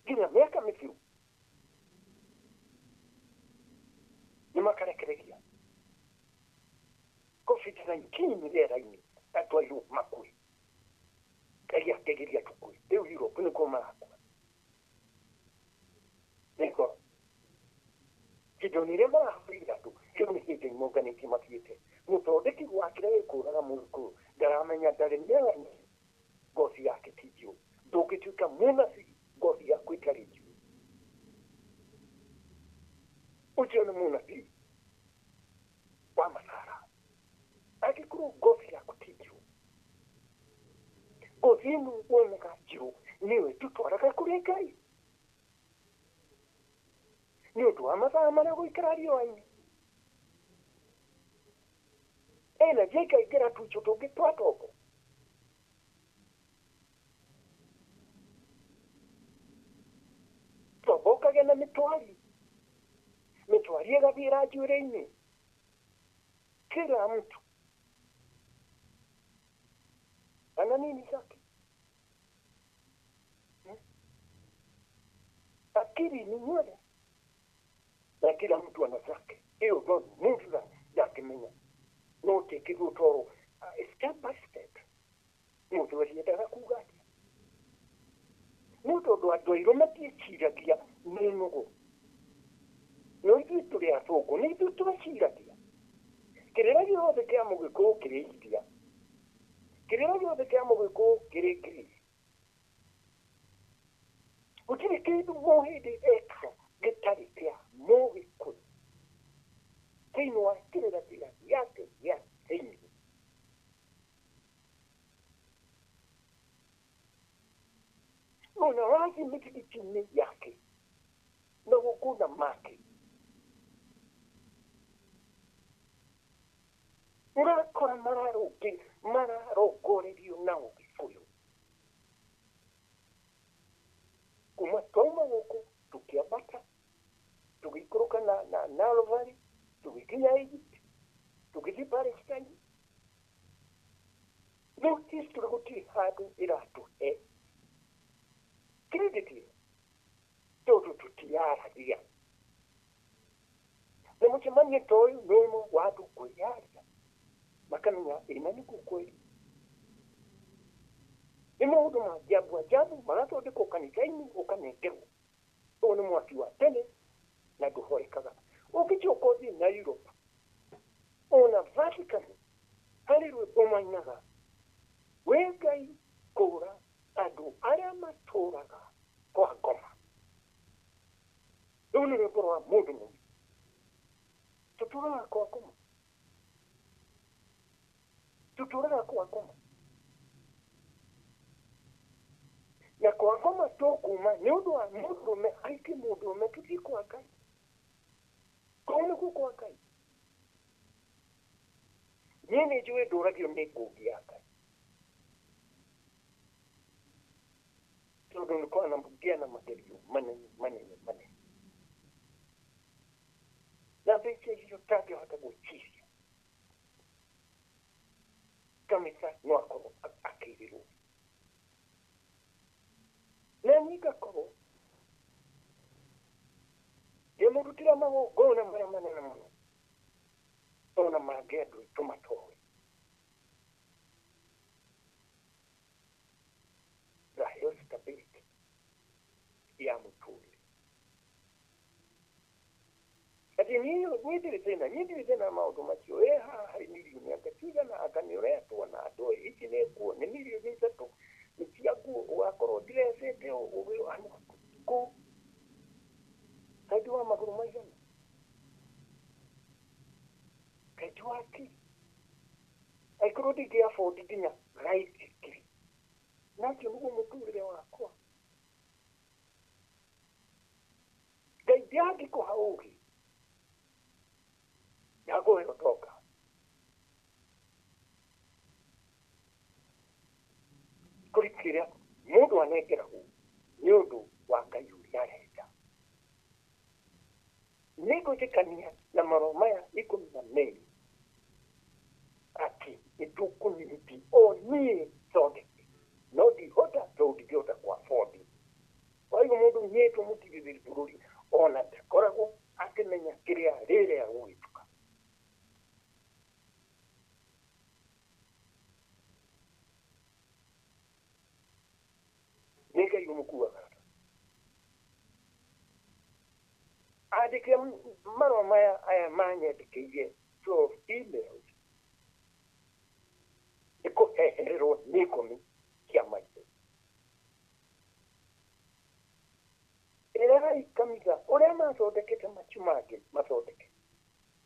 Nginya mĩaka mĩthiru nĩ makarekereria COVID-19 rĩera-inĩ andũ airũ makue. Ngai akĩgiria tũkue. Rĩu Europe nĩkuo marakua. Nĩguo indo iria marahũrĩire andũ rĩu nĩ hĩndĩ monganĩtie mathiĩte. Mũthondeki wa kĩrĩa gĩkũraga mũgĩkũyũ ndaramenya ndarĩ melanin, ngothi yake ti njirũ. Ndũngĩtuĩka mũnabii ngothi yaku ĩtarĩ njirũ. Ũcio nĩ mũnabii wa masara. Angĩkorwo ngothi yaku ti njirũ, ngothi ĩno wonaga njirũ nĩyo ĩtũtwaraga kũrĩ Ngai nĩ ũndũ wa mathaa marĩa gũikara riũa-inĩ. Energy ĩkaingĩra tuico tũngĩ twa tombo. Tombo ũkagĩa na mĩtwari, mĩtwari ĩgathiĩra njuĩrĩ-inĩ. Kila mtu ana nini zake. Akili ni nywele na kila mtu ana zake. Hiyo ndo mtu ndakĩmenya no tĩkĩrwo toro step by step. Mũndũ ariendaga kuga atĩa? Nĩ tondũ andũ airũ matiĩciragia nĩ nũgũ. No ithuĩ tũrĩ athũngũ nĩ ithuĩ tweciragia. Kĩrĩra gĩothe kĩa mũgĩkũyũ kĩrĩ India, kĩrĩra gĩothe kĩa mũgĩkũyũ kĩrĩ Greece. Gũtirĩ kĩndũ mũhĩndĩ ekaga gĩtarĩ kĩa mũgĩkũyũ thĩinĩ wa kĩrĩra kĩrĩa gĩake gĩa thĩinĩ. Ona wathiĩ mĩthigiti-inĩ yake magongona make ũrakora mararongorerio na ũgĩkũyũ. Kuma twauma gũkũ tũkĩambata tũgĩikũrũka na Nile Valley tũgĩkinya Egypt tũgĩthiĩ Palestine. No history gũtirĩ handũ ĩratũhe credit tondũ tũtiaragia. Na mũcemanio ta ũyũ nĩ ũmwe wa andũ kwĩyaria makamenya ĩna nĩkuo kweli. Nĩ maũndũ ma ajabu ajabu marathondekwo kanitha-inĩ ũkanengerwo. Ũyũ nĩ mwaki wa tene na ndũhorekaga. Ũngĩcoka ũthiĩ na Europe ona Vatican harĩ rwĩmbo mainaga wĩ Ngai kũra andũ arĩa matũraga kwa ngoma. Rũu nĩ rwĩmbo rwa mũndũ mũgima. Tũtũraga kwa ngoma. Tũtũraga kwa ngoma. Na kwa ngoma tũkuma nĩ ũndũ wa mũndũrũme aingĩ mũndũrũme tũthiĩ kwa Ngai. Kũu nĩkuo kwa Ngai. Niĩ nĩ njũĩ ndũragio nĩ ngũngi ya Ngai. Tondũ nĩ kwanagĩa na magerio manene manene manene. Na mbeca icio ũtangĩhota gwĩciria. Kanitha no akorwo akĩirĩrwo. Na niĩ ngakorwo ndĩmũrutĩra magongona marĩa manene mũno ona mangĩ andũ aitũ matoĩ. Ngaheo stability ya mũtũrĩre. Atĩ niĩ Ndirĩ thĩna, niĩ ndirĩ thĩna na maũndũ macio. Ĩ haha harĩ mirioni anga cigana, anga nĩ ũretwo na andũ ici nĩ nguo, nĩ mirioni 3 nĩ cia nguo, ũgakorwo ndirecete kũ kaindi wa magũrũ maigana, kaindi wa kĩ angĩkorwo ndingĩ afford nginya gaithikiri, nacio nĩguo mũtũrĩre wakwa. Ngai ndangĩkũha ũũgĩ, ndakũhe ũtonga. Kũrĩ kĩrĩa mũndũ anengeragwo nĩ ũndũ wa Ngai ũrĩa arenda. Nĩngwĩtĩkania na marũa maya 12 atĩ nĩtũkũnyiti o niĩ thondeke, no ndihota tondũ ndingĩhota kũ afford. Kwa hivyo mũndũ nyĩtwo mũtigithĩri bũrũri ona ndakoragwo akĩmenya kĩrĩa rĩrĩa gũgĩtuka. Nĩ Ngai ũmũkuaga. Andĩke marũa maya aya manyandĩkĩire 12 emails nĩ kũhehererwo nĩ ngomi cia maitũ. Ĩrai kanitha ũrĩa mathondekete macio mangĩ mathondeke.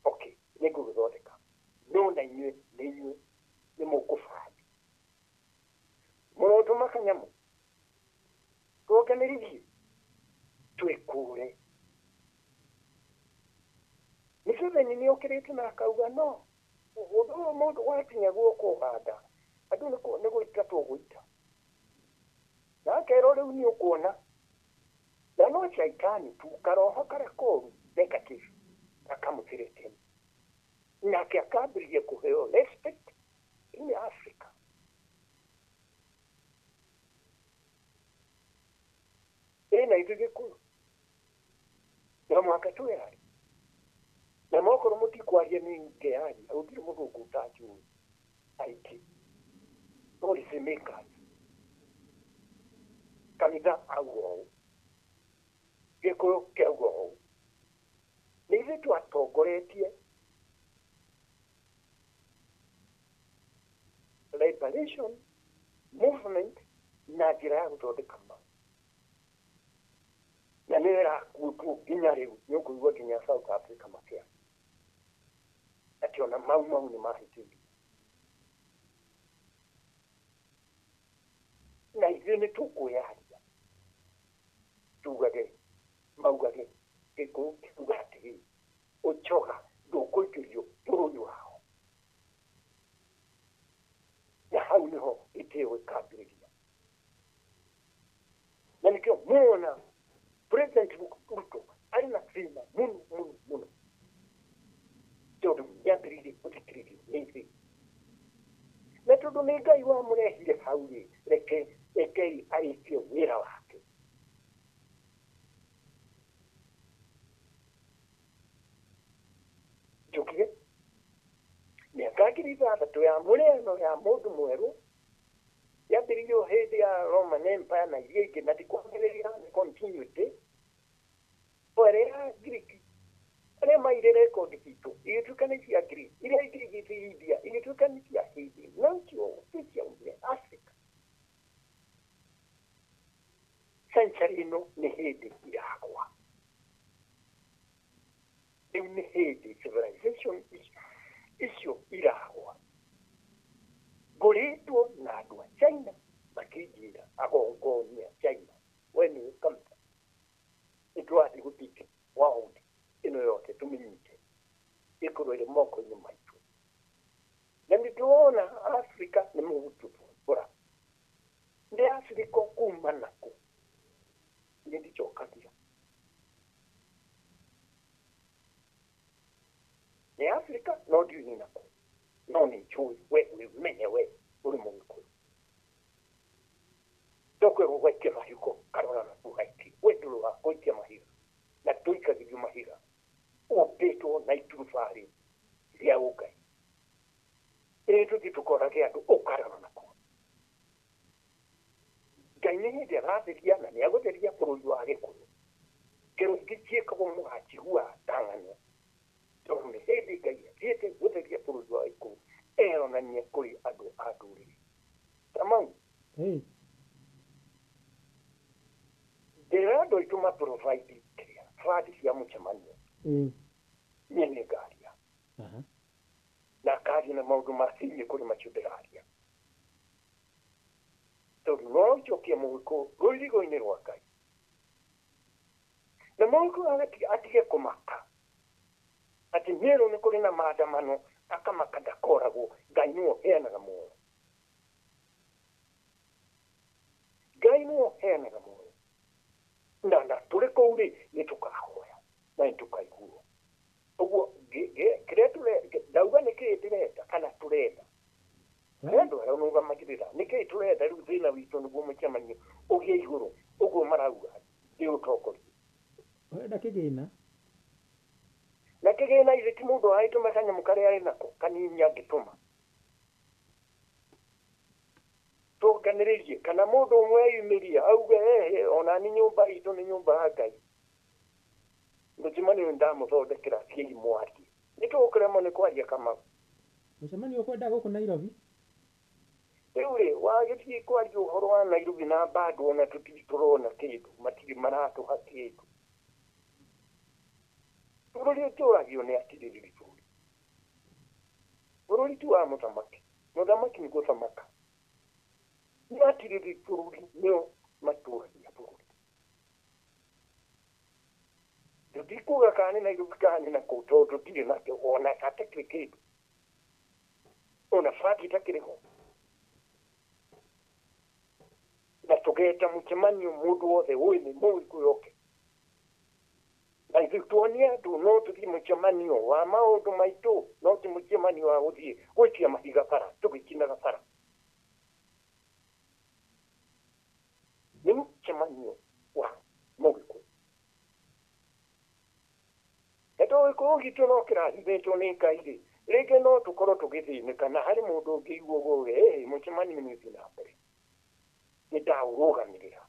Okay, nĩ ngũgĩthondeka, no na inyuĩ nĩ inyuĩ nĩ mũkũbandi. Mũrotũma kanyamũ tuonganĩrithie twĩkũre. Museveni nĩ okĩrĩte na akauga no ũndũ ũyũ mũndũ wakinya guoko Ũganda andũ nĩ gũita tũgũita, na akerwo rĩu nĩ ũkuona na no caitani tu karoho karĩa koru negative gakamũthirĩte, nake akambĩrĩria kũheo respect in Africa. Ĩ na ithuĩ Gĩkũyũ no mũhaka twĩyarie, na mokorwo mũtikwaria nĩ ngearia, gũtirĩ mũthũngũ ũtanjũĩ aingĩ policy makers. Kanitha auga ũũ, Gĩkũyũ kĩauga ũũ, nĩ ithuĩ twatongoretie liberation movement na njĩra ya gũthondeka mau, na nĩ ĩrakuĩtwo nginya rĩu. Nĩ ũkũigua nginya South Africa makĩa atĩ ona mau mau nĩ mahĩtĩirio, na ithuĩ nĩ tũkwĩyaria tugage maugage Gĩkũyũ kiuga atĩrĩ, ũchoga ndũkũingĩrio bũrũri wao, na hau nĩho gĩtĩo gĩkambĩrĩria. Na nĩkĩo muona President Ruto arĩ na thĩna mũno mũno mũno, tondũ nĩambĩrĩirie gũthikĩrĩrio nĩ ithuĩ, na tondũ nĩ Ngai wamũrehire hau rĩ, reke rekei arĩkie wĩra wake. Njũkire mĩaka 6000 ya mũrĩano ya mũndũ mwerũ yambĩrĩirio hĩndĩ ya Roman Empire na iria ingĩ, na ndikwambĩrĩria nĩ continuity. Arĩa a Greek arĩa maire rekondi citũ igĩtuĩka nĩ cia Greek, iria ingĩ igĩthiĩ India igĩtuĩka nĩ cia Hindi, no cio ti ciaumire Africa. Century ĩno nĩ hĩndĩ iragwa, rĩu nĩ hĩndĩ civilization icio iragwa. Ngũrĩtwo na andũ a China makĩnjĩra agongonia China, we nĩwe kanitha, nĩ tũrathiĩ gũtike world ĩno yothe tũmĩnyite ĩkorwo ĩrĩ moko-inĩ maitũ, na nĩ ndĩrona Africa nĩ mũgũtũbũra. Nĩ Africa kuma nakũ nĩ ndicokagia nĩ Africa, no ndiũĩ nĩ nakũ, no nĩ njũĩ we wĩmenye we ũrĩ Mũgĩkũyũ. Tokwĩrwo gwaikia mahiga karora na gaikia we ndũrĩ wa gũikia mahiga, na tũikagĩrio mahiga ũmbĩtwo na iturubarĩ rĩa ũngai. Ĩĩ tũthiĩ tũkorage andũ ũkarora nakuo. Ngai nĩ hĩndĩ aratheria na nĩ agũtheria bũrũri wa Gĩkũyũ. Ngero ingĩ ciĩkagwo mũgacigua ta ng'ano tondũ nĩ Ngai athiĩte gũtheria bũrũri wa Gĩkũyũ eyonanie kũrĩ andũ a ndũrĩrĩ. Kamau, ndĩra andũ aitũ ma provide kĩrĩa fund cia mũcemanio. Niĩ nĩ ngaria. Na ngaria na maũndũ ma thĩinĩ kũrĩ macio ndĩraria. Tondũ no njokie mũgĩkũyũ rũirigo-inĩ rwa Ngai. Na mũgĩkũyũ atige kũmaka atĩ nĩerwo nĩ kũrĩ na maandamano akamaka ndakoragwo. Ngai nĩwe ũheanaga muoyo. Ngai nĩwe ũheanaga muoyo. Na tũrĩ kũu rĩ nĩ tũkahoya na nĩ tũkaiguo. Ũguo kĩrĩa ndauga nĩ kĩĩ ndĩrenda kana tũrenda. Harĩ andũ arĩa nũgamagĩrĩra nĩ kĩĩ tũrenda rĩu thĩna witũ nĩguo mũcemanio ũgĩe igũrũ ũguo marauga ndĩũtongorie. Ũrenda kĩgĩna? Na kĩgĩna ithe ti mũndũ agĩtũma kanyamũ karĩa arĩ nako kanini angĩtũma. Tũnganĩrĩrie kana mũndũ ũmwe eyumĩrie auge ehe ona ni nyũmba itũ nĩ nyũmba ya Ngai. Mũcemanio nĩndamũthondekera thiĩi mwarie. Nĩ tũgũkĩremwo nĩ kwaria Kamau. Mũcemanio ũkwenda gũkũ Nairobi? Rĩu rĩ wagĩthiĩ kwaria ũhoro wa Nairobi na bado ona tũtirĩ tũrona kĩndũ, matirĩ maratũha kĩndũ. Bũrũri ũtũragio nĩ atirĩrĩri bũrũri. Bũrũri ti wa mũthamaki. Mũthamaki nĩ gũthamaka. Nĩ atirĩrĩri bũrũri nĩo matũragia bũrũri. Tũtikuga kana nĩ Nairobi kana nĩ nakũu tondũ tũtirĩ nakĩo ona hatakĩrĩ kĩndũ. Ona bati itakĩrĩ ho. Na tũgeta mũcemanio mũndũ wothe ũĩ nĩ mũgĩkũyũ oke. Na ithuĩ tuonie andũ no tũthiĩ mũcemanio wa maũndũ maitũ no ti mũcemanio wa gũthiĩ gwĩtia mahiga bara tũgĩkinaga bara. Nĩ mũcemanio wa mũgĩkũyũ. Na tondũ gĩkũyũ gitũ no kĩrathimĩtwo nĩ Ngai rĩ, rĩngĩ no tũkorwo tũgĩthĩnĩka na harĩ mũndũ ũngĩigua ũguo auge ĩhĩ mũcemanio nĩ ũthiĩ na mbere. Nĩ ndaũrũgamĩrĩra.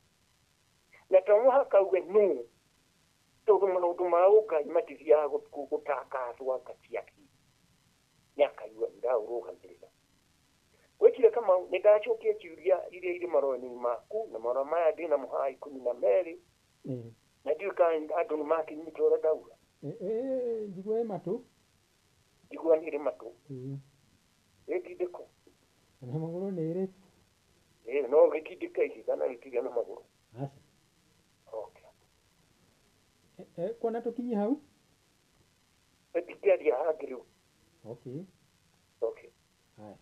Na to mũhaka auge nũ tondũ maũndũ ma ũngai matithiaga gũtangathwo anga ciathiĩ. Nĩ akaigua nĩ ndaũrũgamĩrĩra. Gwĩkire Kamau nĩ ndacokia ciũria iria irĩ marũa-inĩ maku na marũa maya ndĩna mo haha 12 na ndiũĩ kana andũ nĩ makĩnyita ũrĩa ndauga. Njigua ĩ matũ. Njigua nĩ ĩrĩ matũ. Ĩtindĩko. Na magũrũ nĩ ĩrĩ. No gĩtindĩka ihiga na gĩtirĩ na magũrũ. Aca. Okay. Kuona tũkinye hau? Ndingĩaria hangĩ rĩu. Okay. Okay. Haya.